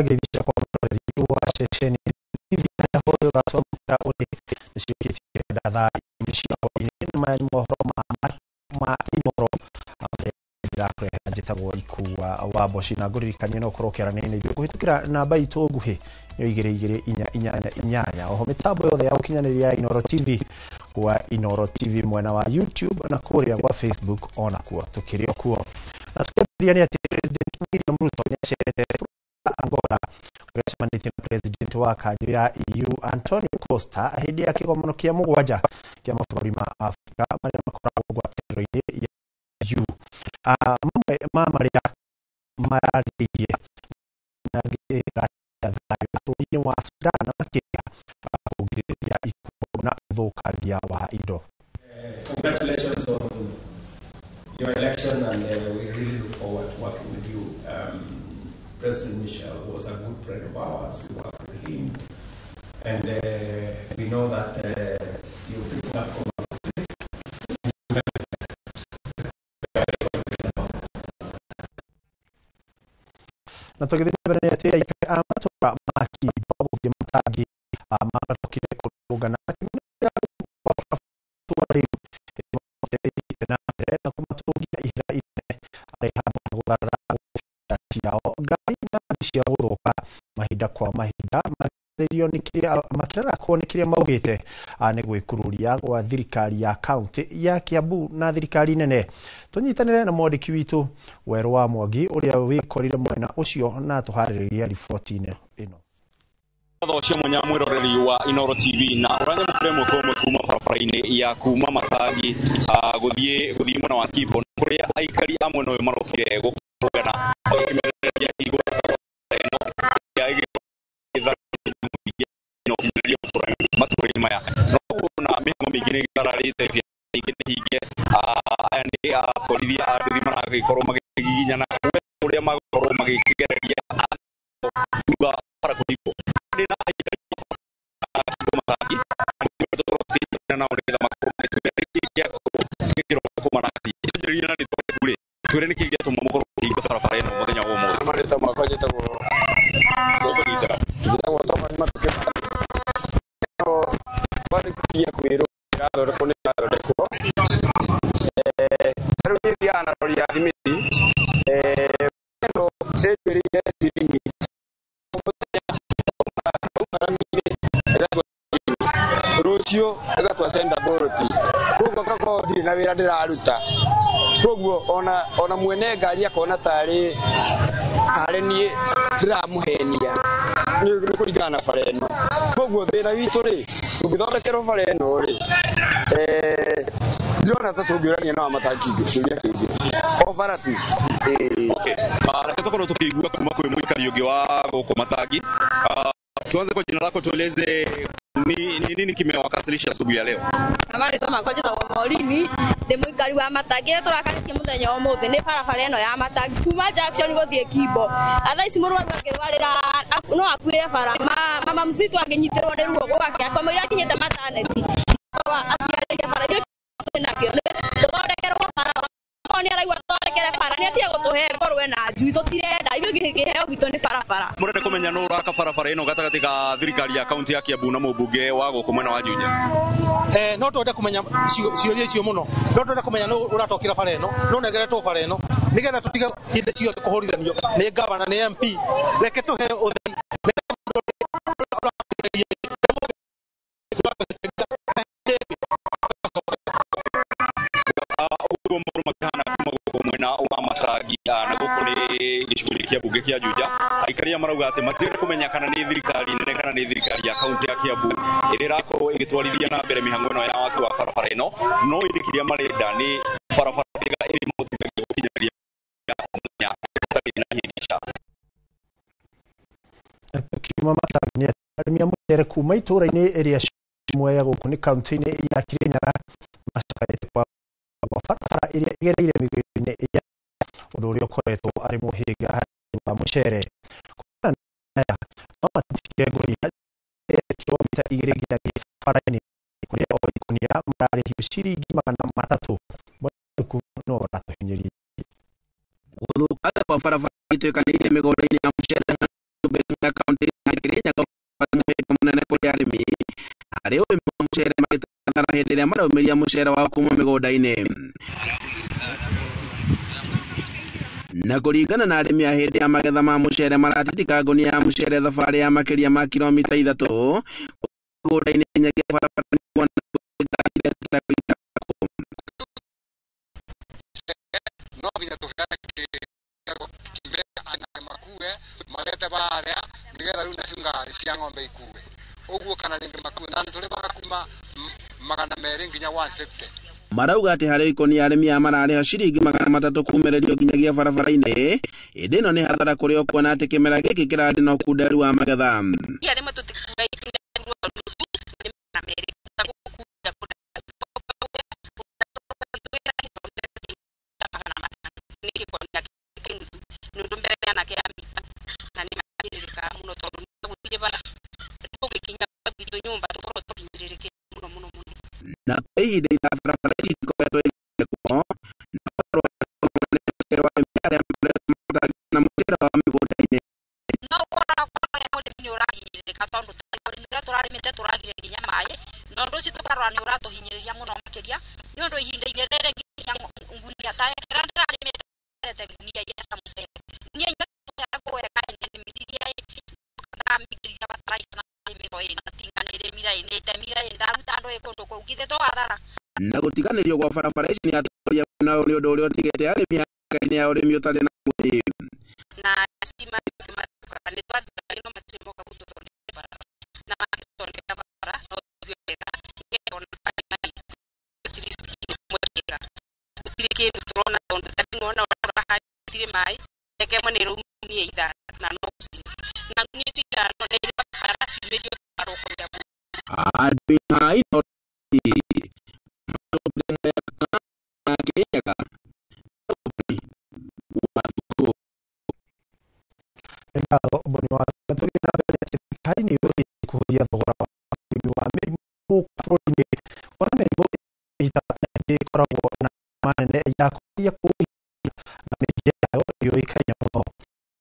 Ngeithi ciakwa mũroreri wa ceceni TV harĩa hothe ũratwamũkĩra ũrĩ, nĩciũkĩtie thaa 4 cia hwaĩ-inĩ. Nĩ maya nĩ mohoro ma Inooro marĩa ndĩrakũrehera. Njĩtagwo Ikua wa Mboci, na ngũririkanie no ũkorwo ũkĩaranĩria na ithuĩ kũhĩtũkĩra namba itũ nguhĩ nĩyo 22488. Oho mĩtambo yothe ya ũkinyanĩria ya Inooro TV, kwa Inooro TV mwena wa YouTube na kũrĩa gwa Facebook onakuo tũkĩrĩ o kuo. Na tũkĩambĩrĩria nĩ atĩ President William Ruto nĩ acerete Angola, kũrĩa acemanĩtie na President wa kanjũ ya EU Antonio Costa hĩndĩ ya kĩgomano kĩa 7 kĩa mabũrũri ma Afrika marĩa makoragwo ngwatanĩro-inĩ ya EU. Mamwe ma marĩa mararĩrĩirie na thayũ bũrũri-inĩ wa Sudan, na makĩria kũgirĩrĩria ikuũ na ũthũkangia wa indo. Congratulations on your election, and we really look forward to working with you. President Michel was a good friend of ours. We worked with him, and we know that you're picking up from a good place. Na tũgĩthiĩ na mbere nĩ atĩ aikari a matũra ma Kimbo gũthiĩ Matangi maratokire kũrũngana rĩu na mbere na kũmatũngia ihera inene arĩ hamwe na gũtharara ciao ngari na cia gũthũka mahinda kwa mahinda, makĩrĩrio nĩ kĩrĩa makĩrarakwo nĩ kĩrĩa maugĩte nĩ gwĩkururia gwa thirikari ya kaunti ya Kiambu na thirikari nene. Tũnyitanĩre na mwandĩki witũ Werũ wa Mwangi ũrĩa wĩkorire mwena ũcio na tũharĩrĩria riboti ĩno. Ngatho cia mwanya mwiroreri wa Inooro TV, na ũranyamũkĩra ĩmwe kwa ĩmwe kuma barabara-inĩ ya kuma Matangi gũthiĩ mwena wa Kimbo, kũrĩa aikari a mwena ũyũ marokire gũkũngana magĩkimenereria igũrũ ĩno matũra-inĩ maya. No kuona mĩhang'o mĩingĩ nĩ ĩgĩthararĩte, biacara ingĩ nĩ hinge. Aya nĩ atwarithia a nduthi maragĩkorwo makĩgiginyana ũrĩa magũkorwo magĩkĩgereria thutha bara kũhingwo. Ndĩ na aikari a Kimbo Matangi nao nĩgetha makorwo magĩtwĩra nĩkĩ gĩkĩrwo kũmarathi. Twanjĩrĩrie na rĩtwa rĩaku rĩ, twĩre nĩkĩ gĩatũma mũkorwo mũkĩhinga barabara ĩno mũthenya wa ũmũthĩ. Marĩtwa makwa njĩtagwo Ũkũnyita. Njĩtagwo Thomas Matuke. Twarĩkia kwĩrwo ĩrathondekwo nĩ ĩrathondekwo. Rĩu niĩ thiaga na rori ya thimiti. Ĩno ĩnjĩrĩire ciringi rũciũ ĩgatua cenda boroti, koguo ngakorwo ndirĩ na wĩra ndĩraruta, koguo ona mwene ngari akona tarĩ niĩ ndĩramũhenia nĩ kũringana na bara ĩno. Koguo thĩna witũ rĩ, tũngĩthondekerwo bara ĩno rĩ, ndirona ta tũngĩũrania na Wamatangi kĩũria kĩngĩ o bara tu. Okay. Reke tũkorwo tũkĩigua kuma kwĩ mũikari ũngĩ wa gũkũ Matangi. Tuanze kwa jina lako, tueleze ni nini kimewakasilisha asubuhi ya leo. Marĩtwa makwa njĩtagwo Morini, ndĩ mũikari wa Matangi. Ĩrĩa tũrakarĩtie mũthenya wa ũmũthĩ nĩ barabara ĩno ya Matangi kuma junction gũthiĩ Kimbo. Thaa ici mũrwaru angĩrwarĩra no akuĩre bara, mama mzito angĩnyitĩrwo nĩ ruo gwake akamũira akinyĩte maternity aciarĩrie bara. Ithuĩ twĩnakĩo nĩ tũthondekerwo bara, nĩ araigua tũthondekere bara, nĩ atige gũtũhe ngorwe na njui, tũtirenda ithuĩ kĩheo gitũ nĩ barabara. Mũrenda kũmenya nũ ũraka barabara ĩno gatagatĩ ka thirikari ya kaunti ya Kiambu na mũmbunge wa gũkũ mwena wa Juja? No twende kũmenya ciũria icio mũno, no twende kũmenya nũ ũratokĩra bara ĩno, nũ ũnengeretwo bara ĩno, nĩgetha tũtige hĩndĩ ciothe kũhũrithanio nĩ gavana nĩ MP. Reke tũhe ũtheri. Ũguo maũndũ makĩhana kuma gũkũ mwena wa Matangi, na gũkũ nĩ gĩcigo-inĩ kĩa mbunge kĩa Juja. Aikari aya marauga atĩ matirenda kũmenya kana nĩ thirikari nene kana nĩ thirikari ya kaunti ya Kiambu ĩrĩa ĩrakorwo ĩgĩtwarithia na mbere mĩhang'o ĩno ya waki wa barabara ĩno, no ĩndĩ kĩrĩa marenda nĩ barabara njega ĩrĩa ĩmahotithagia gũkinyanĩria mũthenya ĩtarĩ na ihĩngĩca. Tukiuma Matangi nĩ arĩmi a mũcere kuma itũra-inĩ rĩa Mwea gũkũ nĩ kaunti-inĩ ya Kirinyaga macakarĩte kwa barabara ĩrĩa ĩgereire mĩgũnda-inĩ ya ũndũ ũrĩa ũkoretwo arĩ mũhĩnga harĩ wa mũcere. Aya no matigire ngũnia kilomita 2 nginyagia bara-inĩ kũrĩa o ikũnia mararĩhio ciringi 300. Mwanduku no ũratũhinyĩrĩria. Gũthũkanga kwa barabara ituĩkanĩirie mĩgũnda-inĩ ya mũcere na Harĩ ũrĩmi wa mũcere magĩtathara hĩndĩ ĩrĩa maraumĩria mũcere wao kuma mĩgũnda-inĩ. Na kũringana na arĩmi a hĩndĩ ya magetha ma mũcere maratitika ngũnia ya mũcere thabarĩ ya makĩria ma kilomita 3 mĩgũnda-inĩ nginyagia barabara nĩguo no nginya tũheane makue marete baria nigetha rĩu nacio ngari cia ng'ombe ikue ũguo kana rĩngĩ makue na nĩtũrĩmaga kuma 200 nginya 150. Marauga atĩ harĩ ikũnia arĩmi aya mararĩha ciringi 300 kumĩrĩrio nginyagia barabara-inĩ. Ĩndĩ ĩno nĩ hathara kũrĩ o kuona atĩ kĩmera gĩkĩ kĩrathiĩ na ũkunderu wa magetha. Na kwa ihinda iraya barabara ici ikoretwo igĩthondekwo na arĩa makoretwo na mũcere wa mĩgũnda-inĩ. No ũkoraga ũrĩmi nĩ ũrahinyĩrĩrĩka tondũ ũrĩmi ũrĩa tũrarĩmĩte tũragire nginya maĩ na ũndũ ũcio tũkarora nĩ ũratũhinyĩrĩria mũno makĩria nĩ ũndũ ihinda-inĩ rĩrĩ nginya ngunia ta kĩrĩa ndĩrarĩmĩte ngunia iria cia mũcere ngunia iria kũweka nĩmithirie ndamĩkĩrire bataraitha na mĩro ĩ na tinga nĩrĩmire ĩ nĩtemire ĩ ndaruta andũ ĩ kũndũ kũu githĩ to hathara. Na gũtiganĩrio gwa barabara ici nĩ atongoria mwena ũyũ nĩ ũndũ ũrĩa ũtigĩte arĩmi a ya ũrĩmi ũtarĩ na ũguni. Na cima nĩ twathura no matirĩ moka gũtũthondekera barabara na mangĩtũthondekera barabara no tũigue wega nĩgetha ona at least mwega gũtirĩ kĩndũ tũrona tondũ ta rĩu nĩwona ũrĩa gũtirĩ maĩ reke ĩmwe nĩ ĩraumia 5 na no gũcina na ngunia icio 5 nĩ irĩ bara ciumĩrio barũkũrĩa. Andũ a Inoti Ngatho Mboni wa tũgĩthiĩ na mbere atĩ thirikari nĩ ĩgũthiĩ kũhũthia thogora wa ũrĩmi wa mĩrimũ gũkũ bũrũri-inĩ kuona mĩrimũ ĩta ĩngĩ ĩkoragwo na manene ya kũgeria kũũria na mĩingĩ yayo yũĩkaine mũno.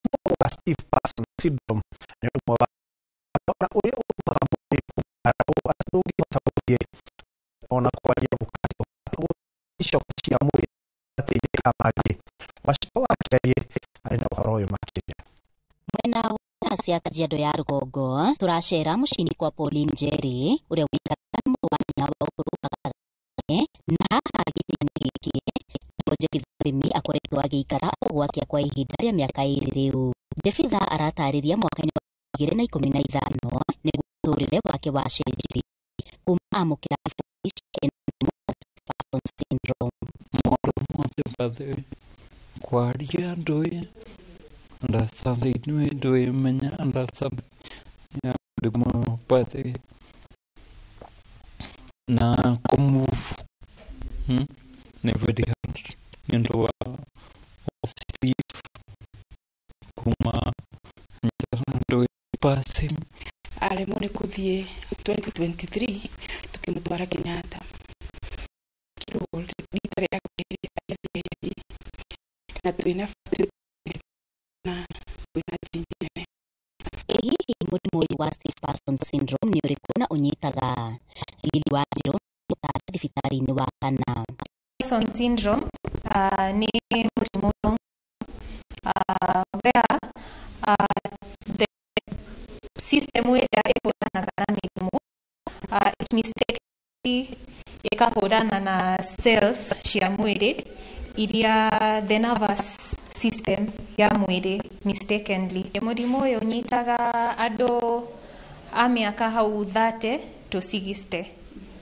Mũrimũ wa Steve Person syndrome nĩ ũmwe wa na ũrĩa ũtũmaga mwĩrĩ kũgara ũũ atĩ ndũngĩhota gũthiĩ ona kwaria gũkaritũha icoka cia mwĩrĩ gatagatĩ-inĩ ka mangĩ. Wacito wa Kĩariĩ arĩ na ũhoro ũyũ makĩria. Mwena wa cia Kajiado ya rũgongo tũracera mũciĩ-inĩ kwa Pauline Njeri ũrĩa ũikaraga na mũrũ wa nyina wa ũkũrũ wa gatagatĩ na haha gĩtĩ-inĩ gĩkĩ nĩguo Jebitha Mũrĩmi akoretwo agĩikara o gwake kwa ihinda rĩa mĩaka 2 rĩu. Jebitha aratarĩria mwaka-inĩ wa 2015 nĩguo mũtũrĩre wake wacenjirie kuma amũkĩra iburi cia Person syndrome. Maũndũ mothe bathe kwaria ndũĩ understanding nĩ ndũĩ menya understanding ya mũndũ bathe na kũmove nĩ very hard nĩ ũndũ wa sleep kuma ndũĩ passing. Aremwo nĩ kũthiĩ 2023 tũkĩmũtwara Kenyatta rita rĩa kerĩ agĩthiĩ na twĩna na twĩna nene. Ĩ hihi mũrimũ ũyũ wa Steve Person syndrome nĩ ũrĩkũ na ũnyitaga? Lili Wanjiru mũtaara thibitarĩ-inĩ wa kana. Person syndrome nĩ mũrimũ where the system ĩrĩa ĩhũranaga na mĩrimũ it mistakenly ĩkahũrana na cells cia mwĩrĩ iria the nervous system ya mwĩrĩ mistakenly. Mũrimũ ũyũ ũnyitaga andũ a mĩaka hau 30 to 60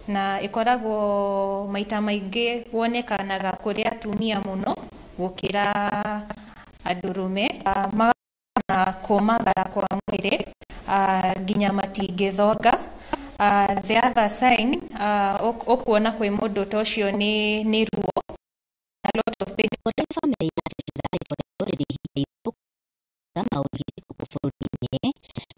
na ĩkoragwo maita maingĩ wonekanaga kũrĩ atumia mũno gũkĩra andũrũme. Na kũmagara kwa mwĩrĩ nginya matingĩthonga. The other sign ũkuona kwĩ mũndũ ta ũcio nĩ ruo, a lot of pain. Kũrĩ bamĩrĩ ya Jebitha ĩkoretwo rĩrĩ ihinda iraihu ma ũrigiti gũkũ bũrũri-inĩ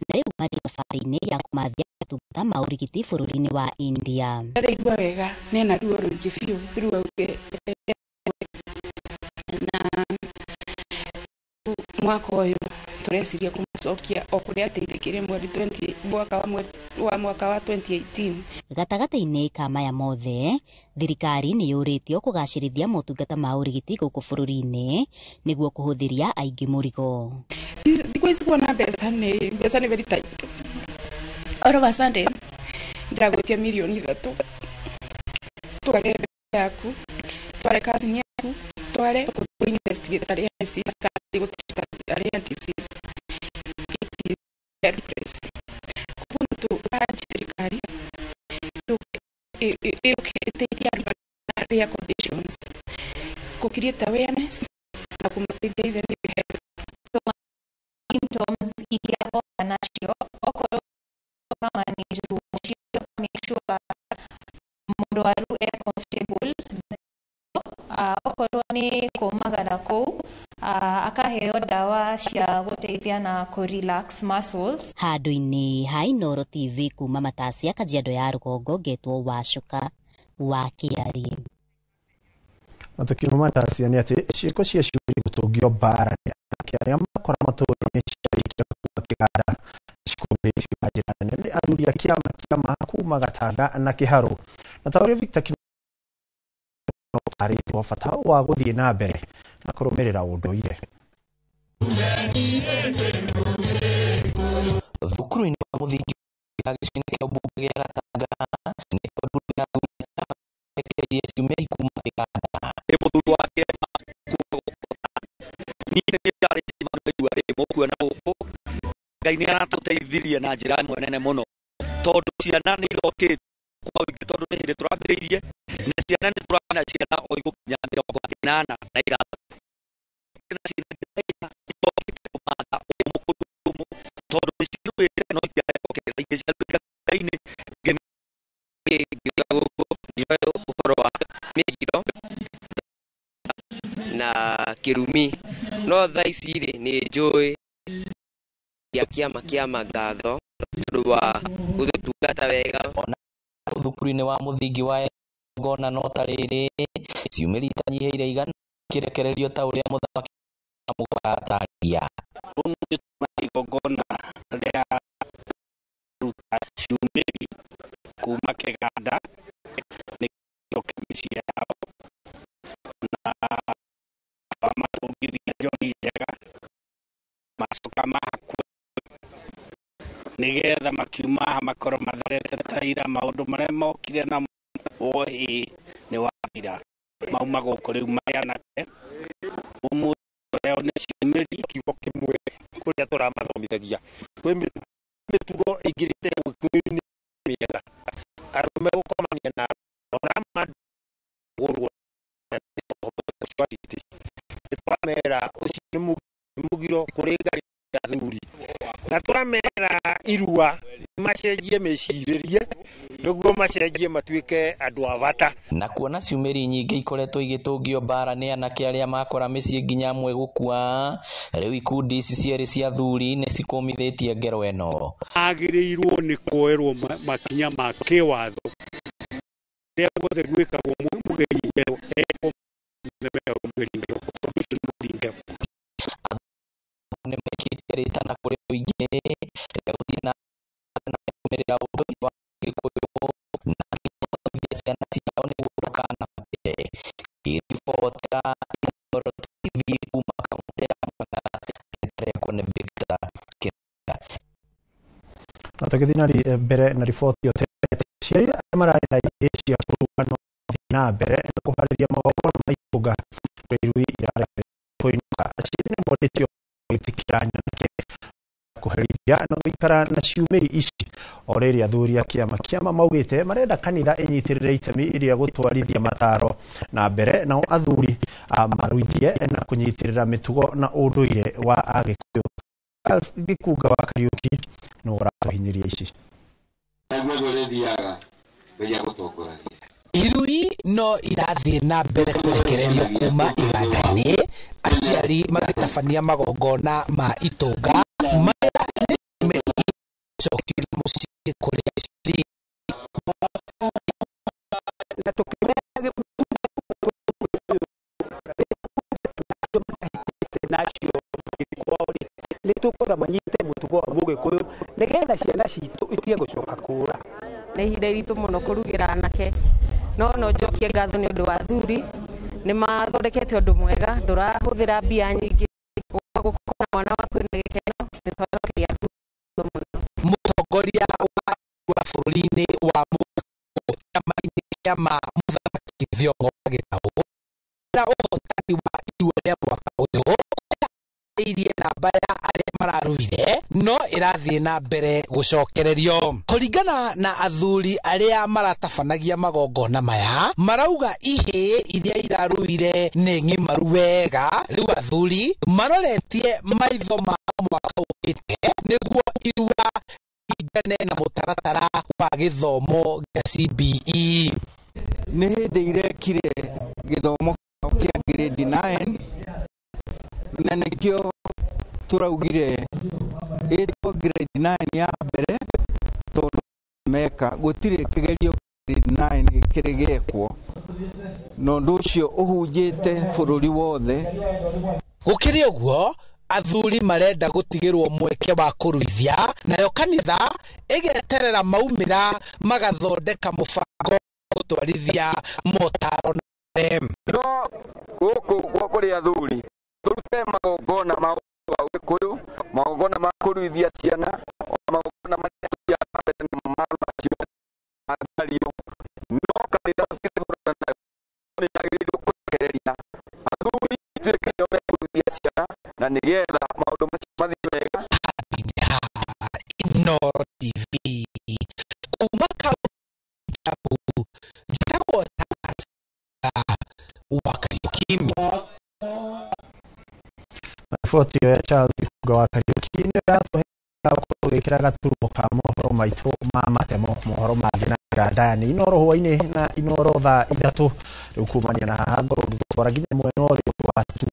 na rĩu marĩ thabarĩ-inĩ ya kũmathia motungata ma ũrigiti bũrũri-inĩ wa India. Ndaraigua wega nena ruo rũingĩ biũ ruo na mwaka ũyũ tũreciria Agacokia o kũrĩa ateithĩkire mweri 20 mwaka wa mweri wa mwaka wa 2018. Gatagatĩ-inĩ ka maya mothe, thirikari nĩ yũrĩtio kũgacĩrithia motungata ma ũrigiti gũkũ bũrũri-inĩ nĩguo kũhũthĩria aingĩ mũrigo. Thikũ ici kuona mbeca nĩ very tight. All of a sudden ndĩragwĩtia mirioni 3, tware mbeca yaku, tware cousin yaku, tware investigate rare disease kana gũtreat rare disease. It is helpless. Koguo tũranji thirikari ĩũke ĩteithie andũ na rare conditions, kũ create awareness na kũmateithia even with health. Symptoms iria oka nacio, okorwo kama nĩ ruo, make sure mũrwaru e comfortable. Okorwo nĩ kũmagara kũu, akaheo ndawa cia gũteithia na kũ relax muscles. Handũ-inĩ ha Inooro TV kuma Matacia, Kajiado ya Rũgongo, ngetwo Wacuka wa Kĩari. Na tukiuma Matacia nĩ atĩ ciĩko cia ciũri gũtũngio mbara nĩ anake arĩa makora matũũra-inĩ ciarĩkia kuma kĩganda cikũmithĩtio na njĩra nene nĩ athuri a kĩama kĩa kuma Gatanga na Kĩharũ, na ta ũrĩa Victor Kimani ũtarĩtwo bata wa gũthiĩ na mbere na kũrũmĩrĩra ũndũire. Thukuru-inĩ wa mũthingi wa gĩcigo-inĩ kĩa ũmbunge gĩa Gatanga nĩkuo ndundu ya athuri marekereirie ciumia kuma kĩganda. Nĩ mũthuri wa kĩama kuma gũkũ, niĩ nĩ ndarĩtie maigua rĩ mũkuona gũkũ. Ngai nĩ aratũteithirie na njĩra ĩmwe nene mũno, tondũ ciana nĩ irokĩte kwa ũingĩ, tondũ nĩ hĩndĩ tũrambĩrĩirie na ciana nĩ tũrana ciana o igũkinya 86, na ciana itokĩte kũmatha ũmũ kũndũ ũmũ, tondũ nĩ ciruĩte no itiacokerera, ingĩ ciaruĩte ngai-inĩ ingĩ. Ngĩũka gũkũ ndioĩ ũhoro wa mĩgiro na kĩrumi, no thaa ici rĩ nĩ njũĩ ya kĩama kĩa ngatho tondũ wa gũtũtungata wega. Ona thukuru-inĩ wa mũthingi wa Egona no ta rĩrĩ ciumĩri itanyihĩire 100 kĩrekererio ta ũrĩa mũthamaki Mũgo aratarĩria. Ũmũthĩ tuma igongona rĩa ruta ciumĩri kuma kĩganda nĩgĩcoke mĩciĩ yao, na twamatũngithia njohi njega, macoka mahakwo nĩgetha makiuma haha makorwo matherete ta ira. Maũndũ marĩa mokire namo wohĩ nĩ wathira, mauma gũkũ rĩu marĩ anake, ũmũthĩ rĩo nĩ ciumĩri. Kiugo kĩmwe kũrĩa tũramathomithagia kwĩ mĩtugo ĩingĩrĩte ũgĩkũyũ-inĩ mĩega, arũme gũkomania na ona gũrwo nĩ twamera ũcio nĩ mũgiro kũrĩ Ngai na athuri, na twamera irua macenjie mĩcirĩrie nĩguo macenjie matuĩke andũ a bata. Na kuona ciumĩri nyingĩ ikoretwo igĩtũngio mbara nĩ anake arĩa makora mĩciĩ nginya amwe gũkua, rĩu ikundi ici cierĩ cia athuri nĩ cikũmithĩtie ngero ĩno. Agĩrĩirwo nĩ kuoerwo makinya ma kĩwatho rĩrĩa guothe gwĩkagwo mũgeri ngero ekwo mũgeri ngero, tondũ ũcio nĩ mũgeri ngero. Nĩ mekĩte rĩtana kũrĩ mũingĩ rĩa gũthiĩ na mbere na kũrũmĩrĩra ũndũire wa Gĩkũyũ na nginya ciana ciao nĩguo ndũkanahũthĩre. Ngĩribotera Inooro TV kuma kaũntĩ ya Murang'a, rĩtwa rĩakwa nĩ Victor Kĩrĩa. Na tũgĩthiĩ na mbere na riboti, aciari arĩa mararĩ na ihĩĩ cia kũrua no mathiĩ na mbere na kũharĩria magongona ma itunga kũrĩa irui irarekererio kũinũka. Aciari nĩ morĩtio gwĩtĩkĩra nyanake kũherithia na gũikara na ciumĩri ici, o rĩrĩ athuri a kĩama kĩama maugĩte marenda kanitha ĩnyitĩrĩre itemi rĩa gũtwarithia mataro na mbere, nao athuri maruithie na kũnyitĩrĩra mĩtugo na ũndũire wa Agĩkũyũ. Charles Gĩkunga wa Kariũki nĩ ũratũhinyĩria ici. Irui no irathiĩ na mbere kũrekererio kuma iganda-inĩ, aciari magĩtabania magongona ma itũnga marĩa nĩ cokire mũciĩ kũrĩ aciari. Na tũkĩmera nacio kwao rĩ Nĩ tũkwenda manyite mũtugo wa Mũgĩkũyũ nĩgetha ciana citũ itige gũcoka kũũra. Nĩ ihinda iritũ mũno kũrugĩra anake, no no njokie ngatho nĩ ũndũ wa athuri, nĩ mathondekete ũndũ mwega, ndũrahũthĩra mbia nyingĩ, gũkorwo na mwana waku na gĩkeno, nĩ twacokeria athuri mũno. Mũtongoria wa bũrũri-inĩ wa Mũgĩkũyũ kĩama-inĩ kĩa Mũthamaki Thiong'o wa Gĩtaũ na ũhotani wa irua rĩa mwaka ũyũ irie namba ya arĩa mararuire no ĩrathiĩ na mbere gũcokererio. Kũringana na athuri arĩa maratabanagia magongona maya, marauga ihĩĩ iria iraruire nĩ ng'imaru wega. Rĩu athuri maroretie maitho ma mwaka ũkĩte nĩguo irua ringane na mũtaratara wa gĩthomo gĩa CBE. Nĩ hĩndĩ irekire gĩthomo kĩa grade 9 na nĩkĩo tũraugire ĩtwo grade 9 ya mbere, tondũ meka gũtirĩ kĩgerio grade 9 kĩrĩ gĩekwo, na ũndũ ũcio ũhunjĩte bũrũri wothe. Gũkĩrĩ ũguo, athuri marenda gũtigĩrwo mweke wa kũruithia, nayo kanitha ĩgeterera maumĩra magathondeka mũbango wa gũtwarithia motaro na mbere. No gũkũ kũrĩ athuri tũrute magongona ma Ũgĩkũyũ, magongona ma kũruithia ciana, ona magongona marĩa tũthiaga na mbere namo ma rũracio matherio, no kanitha tũtirĩ nayo nĩ yagĩrĩirwo kũrekereria athuri ituĩke nĩo mekũruithia ciana, na nĩgetha maũndũ macio mathiĩ wega. Inooro TV kuma kaunti ya Kiambu, njĩtagwo Charles wa Kariuki. Riboti ĩyo ya Charles Gĩkunga wa Kariuki nĩyo yatũhe gũkorwo gaturumo ka mohoro maitũ ma matemo. Mohoro mangĩ na njĩra ndaya nĩ Inooro hwainĩ na Inooro thaa 3 . Rĩu kumania na haha ngorwo ngĩgũtwara nginya mwena ũrĩa wa studio.